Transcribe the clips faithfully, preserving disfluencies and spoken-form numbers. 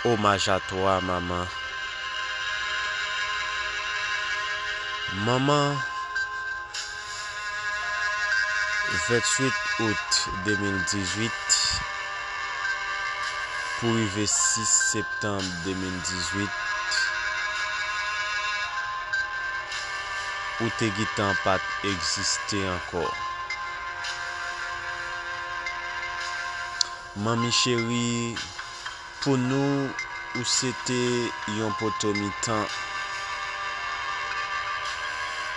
Hommage à toi, maman. Manman, venntuit out de mil dizuit pou rive sis septanm de mil dizuit, ou te gentan pa t egziste ankò. Manmi cheri, pou nou, ou se te yon poto mitan.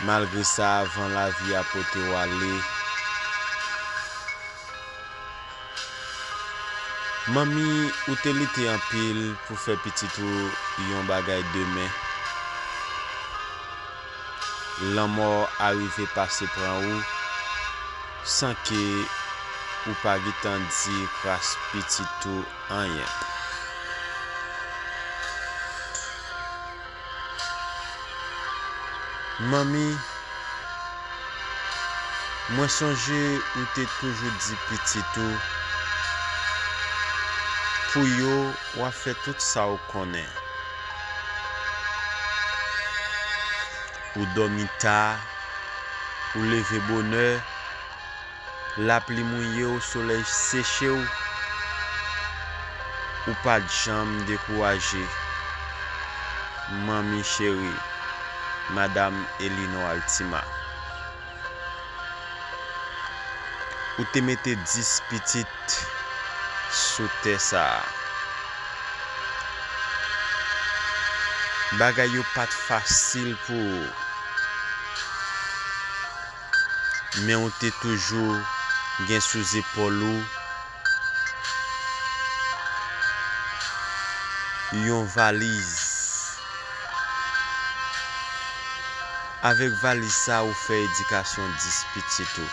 Malgre sa, van lavi a pote w ale. Manmi, ou te lite anpil pou fè pitit ou yon bagay demen. Lanmò arive pase pran ou, san ke ou pa gentan di kras pitit ou anyen. Manmi, mwen sonje ou te toujou di pitit ou, pou yo, w ap fè tout sa w konnen. Ou dòmi ta, ou leve bonè, lapli mouye w, solèy seche w, ou pa t janm dekouraje. Manmi cheri, Madanm Elinor Altima. Ou te mete dis pitit sou tè sa a. Bagay yo pa t fasil pou ou. Men ou te toujou gen sou zepòl ou yon valiz. Avèk valiz sa, ou fè edikasyon dis pitit ou.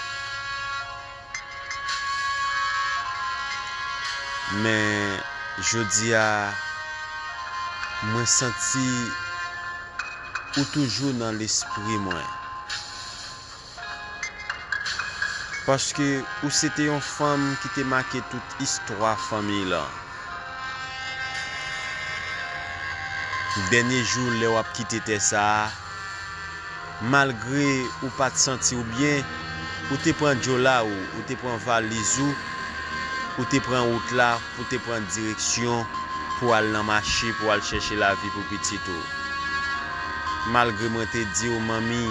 Men, jodi a, mwen santi ou toujou nan lespri mwen. Paske ou se te yon fanm ki te make tout istwa fanmi lan. Dènye jou, lè w ap kite tè sa a, malgre ou pa t santi w byen, ou te pran djola ou, ou te pran valiz ou, ou te pran wout la, pou te pran direksyon pou al nan mache, pou al chèche lavi pou pitit ou. Malgre mwen te di w, manmi,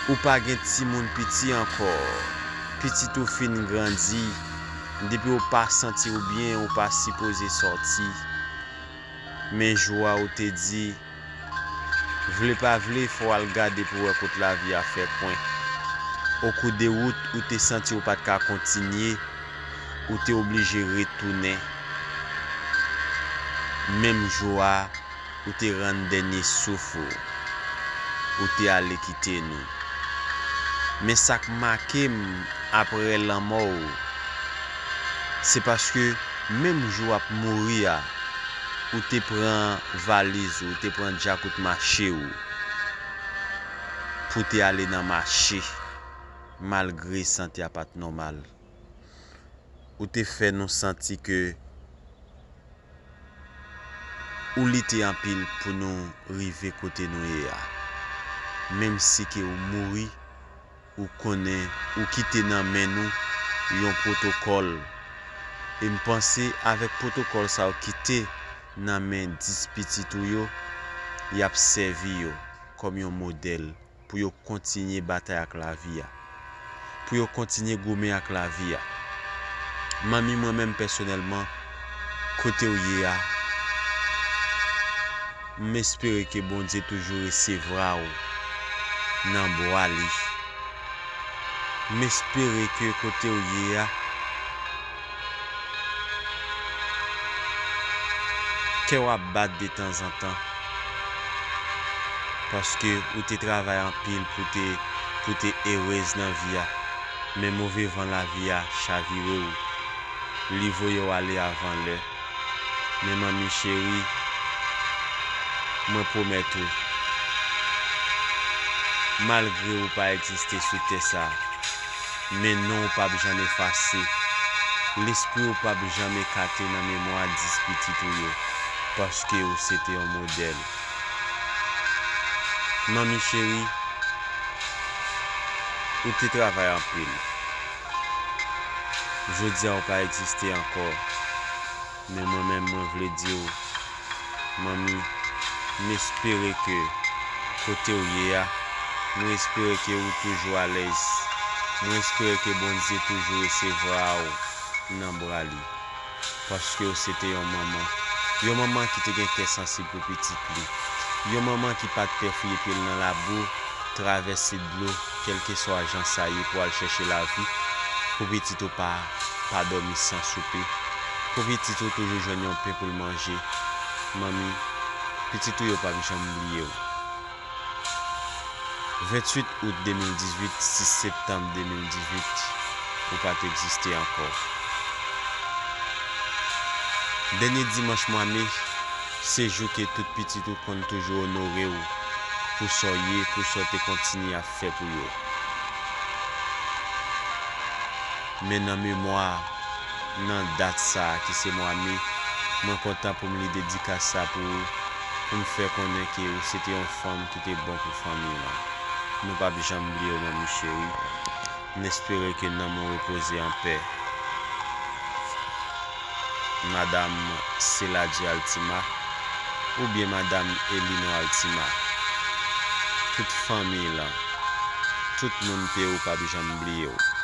ou pa gen timoun piti ankò. Pitit ou fin grandi. Depi w pa santi w byen, ou pa sipoze sòti. Men jou a ou te di, vle pa vle, fò w al gade pou w wè kot lavi a fè pwen. Okou de wout, ou te santi w pa t ka kontinye, ou te oblije retounen. Menm jou a, ou te rann dènye souf ou. Ou te ale kite nou. Men sa k make m apre lanmò w, se paske menm jou w ap mouri a, ou te pran valiz ou, ou te pran djakout mache w pou te ale nan mache, malgre sante a pa t nòmal. Ou te fè nou santi ke ou lite anpil pou nou rive kote nou ye a. Menm si ke ou mouri, ou konnen ou kite nan men nou yon pwotokòl. E m panse avèk pwotokòl sa ou kite nan men dis pitit ou yo, y ap sèvi yo kòm yon modèl pou yo kontinye batay ak lavi a, pou yo kontinye goumen ak lavi a. Manmi, mwen menm pèsonèlman, kote w ye a, m espere ke Bondye toujou resevwa w nan bwa li. M espere ke kote w ye a, kè w ap bat detanzantan, paske ou te travay anpil pou te, pou te erez nan vi a, men move van lavi a chavire w, li voye w ale avan lè. Men manmi cheri, mwen pwomèt ou, malgre ou pa egziste sou tè sa, men non w p ap janm efase. Lespri w p ap janm ekate nan memwa dis pitit ou yo, paske ou se te yon modèl. Manmi cheri, ou te travay anpil. Jodi a ou pa egziste ankò, men mwen menm mwen vle di w, manmi, m espere ke kote w ye a, mwen espere ke ou toujou alèz. Mwen espere ke Bondye toujou resevwa w nan bra li. Paske w se te yon manman. Yon manman ki te gen kè sansib pou pitit li. Yon manman ki pa t pè fouye pye l nan labou, travèse dlo, kèlkeswa jan sa ye, pou al chèche lavi, pou pitit ou pa, pa dòmi san soupe, pou pitit ou toujou jwenn yon pen pou l manje. Manmi, pitit ou yo p ap janm bliye w. Venntuit out de mil dizuit, sis septanm de mil dizuit, ou pa t egziste ankò. Dènye dimanch mwa me, se jou ke tout pitit ou konn toujou onore w pou sa w ye, pou sa w te kontinye ap fè pou yo. Men nan memwa, nan dat sa a ki se mwa me, mwen kontan pou m li dedikas sa pou ou, pou m fè konnen ke ou se te yon fanm ki te bon pou fanmi w lan. Nou p ap janm bliye w, manmi cheri. M espere ke nanm ou repoze anpè. Madanm Selady Altima, oubyen Madanm Elino Altima, tout fanmi w lan, tout moun Pewou p ap janm bliye w.